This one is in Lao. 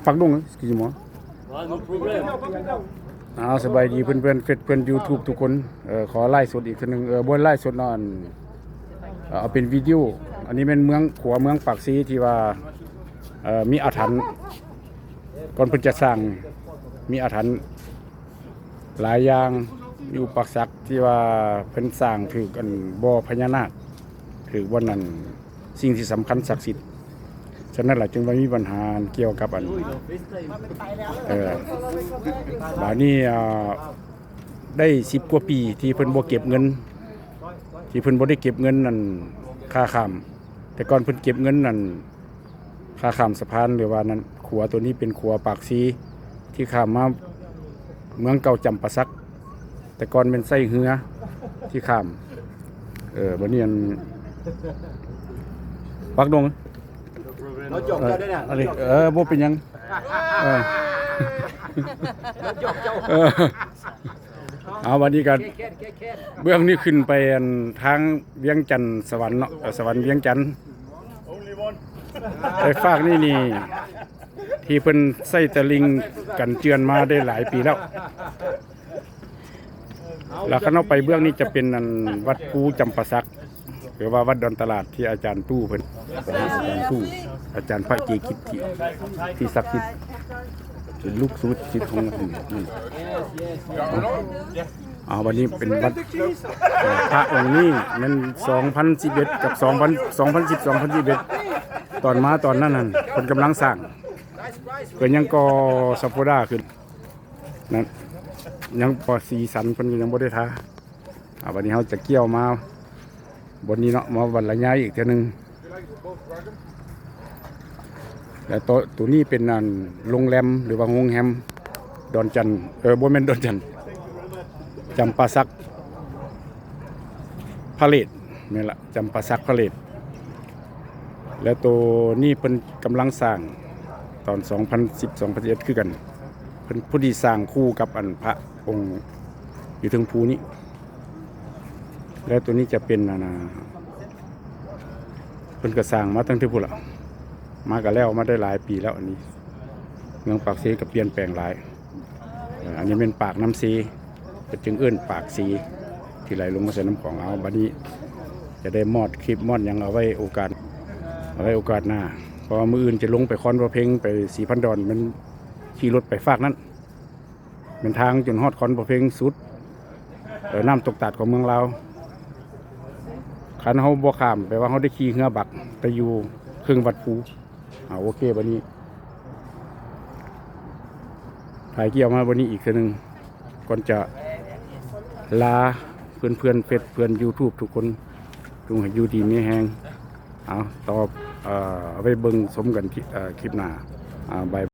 ຝາກດົງ excuse me. ອ້າວ ສະບາຍດີເພື່ອນໆເຟສເພື່ອນຢູທູບທຸກຄົນ. ເອີ ຂໍໄລຟ໌ສົດອີກເທື່ອໜຶ່ງ. ເອີ ບໍ່ໄລຟ໌ສົດເນາະ ອັນ ເອີ ເອົາເປັນວິດີໂອ. ອັນນີ້ແມ່ນເມືອງ ຂົວເມືອງປາກເຊ ທີ່ວ່າ ເອີ ມີອາຖັນ ກ່ອນເພິ່ນຈະສ້າງ ມີອາຖັນ ຫຼາຍຢ່າງຢູ່ປາກສັກ ທີ່ວ່າເພິ່ນສ້າງຖືກອັນບໍ່ພະຍານາກ ຖືກບ່ອນນັ້ນ ສິ່ງທີ່ສຳຄັນສັກສິດ. ສະນັ້ນລະຈຶ່ງວ່າມີບັນຫາກ່ຽວກັບອັນ ເອີ ບາດນີ້ ອ່າ ໄດ້ສິບກວ່າປີທີ່ເພິ່ນບໍ່ເກັບເງິນ ທີ່ເພິ່ນບໍ່ໄດ້ເກັບເງິນນັ້ນ ຄ່າຂ້າມ. ແຕ່ກ່ອນເພິ່ນເກັບເງິນນັ້ນ ຄ່າຂ້າມສະພານ ຫຼືວ່ານັ້ນ ຂົວໂຕນີ້ເປັນຂົວປາກເຊທີ່ຂ້າມມາເມືອງເກົ່າຈຳປາສັກ. ແຕ່ກ່ອນແມ່ນໃຊ້ເຮືອທີ່ຂ້າມ. ເອີ ບາດນີ້ອັນ ປັກດົງ ເຮົາຈອກເຈົ້າໄດ້ນະ ອັນນີ້ ເອີ ບໍ່ເປັນຫຍັງ. ເອີ ເຮົາຈອກເຈົ້າ ເອີ ເອົາ ບາດນີ້ກໍເບື້ອງນີ້ຂຶ້ນໄປອັນທາງວຽງຈັນສະຫວັນເນາະ ສະຫວັນວຽງຈັນ. ໄປຟາກນີ້ນີ້ ທີ່ເພິ່ນໃຊ້ຕະລິ່ງກັນເຈື່ອນມາໄດ້ຫຼາຍປີແລ້ວ. ແລ້ວຄັນເຮົາໄປເບື້ອງນີ້ຈະເປັນອັນວັດພູຈຳປາສັກ ຫຼືວ່າວັດດອນຕະຫຼາດ ທີ່ອາຈານຕູ້ເພິ່ນ ອາຈານຕູ້ ອາຈານພະເກກິດ ທີ່ ທີ່ສັກສິດ ເປັນລູກສິດຂອງອັນນີ້. ເອົາ ບາດນີ້ເປັນວັດ ເອີ ພະອົງນີ້ແມ່ນສອງພັນສິບເອັດກັບສອງພັນ ສອງພັນສິບ ສອງພັນສິບເອັດ ຕອນມາຕອນນັ້ນຫັ້ນ ເພິ່ນກຳລັງສ້າງ ເພິ່ນຍັງກໍ່ສະໂພດາຂຶ້ນນັ້ນ ຍັງກໍ່ສີສັນເພິ່ນກໍຍັງບໍ່ໄດ້ທາ. ອ່າ ບາດນີ້ເຮົາຈະກ່ຽວມາບ່ອນນີ້ເນາະ ມາວັດລະຍາຍອີກເທື່ອໜຶ່ງ. ແລະ ໂຕ ໂຕນີ້ເປັນອັນໂຮງແຮມ ຫຼືວ່າໂຮງແຮມດອນຈັນ ເອີ ບໍ່ແມ່ນດອນຈັນ ຈຳປາສັກພາເລດ ແມ່ນລະ ຈຳປາສັກພາເລດ. ແລ້ວໂຕນີ້ເພິ່ນກຳລັງສ້າງຕອນສອງພັນສິບ ສອງພັນສິບເອັດຄືກັນ ເພິ່ນຜູ້ທີ່ສ້າງຄູ່ກັບອັນພະອົງຢູ່ເທິງພູນີ້. ແລ້ວໂຕນີ້ຈະເປັນອັນນາ ເພິ່ນກໍສ້າງມາຕັ້ງແຕ່ພຸ້ນລະ ມາກໍແລ້ວມາໄດ້ຫຼາຍປີແລ້ວ. ອັນນີ້ເມືອງປາກເຊກໍປ່ຽນແປງຫຼາຍ. ເອີ ອັນນີ້ແມ່ນປາກນ້ຳເຊ ເພິ່ນຈຶ່ງເອີ້ນປາກເຊ ທີ່ໄຫຼລົງມາໃສ່ນ້ຳຂອງ. ເອົາ ບາດນີ້ຈະໄດ້ມອດຄລິບມອດຫຍັງເອົາໄວ້ໂອກາດ ເອົາໄວ້ໂອກາດໜ້າ ເພາະວ່າມື້ອື່ນຈະລົງໄປຄອນພະເພັງ ໄປສີພັນດອນ ແມ່ນຂີ່ລົດໄປຟາກນັ້ນ ແມ່ນທາງຈົນຮອດຄອນພະເພັງສຸດ ເອີ ນ້ຳຕົກຕາດຂອງເມືອງລາວ. ຄັນເຮົາບໍ່ຂ້າມ ແປວ່າເຮົາໄດ້ຂີ່ເຮືອບັກໄປຢູ່ເຄິ່ງວັດພູ. ອ່າ ໂອເຄ ບາດນີ້ຖ່າຍກ່ຽວມາບາດນີ້ອີກເທື່ອໜຶ່ງ ກ່ອນຈະລາເພື່ອນໆເຟສເພື່ອນຢູທູບທຸກຄົນ ຈົ່ງໃຫ້ຢູ່ດີມີແຮງ. ເອົາ ຕໍ່ ເອີ ໄວ້ເບິ່ງຊົມກັນ ເອີ ຄລິບໜ້າ. ອ່າ ບາຍ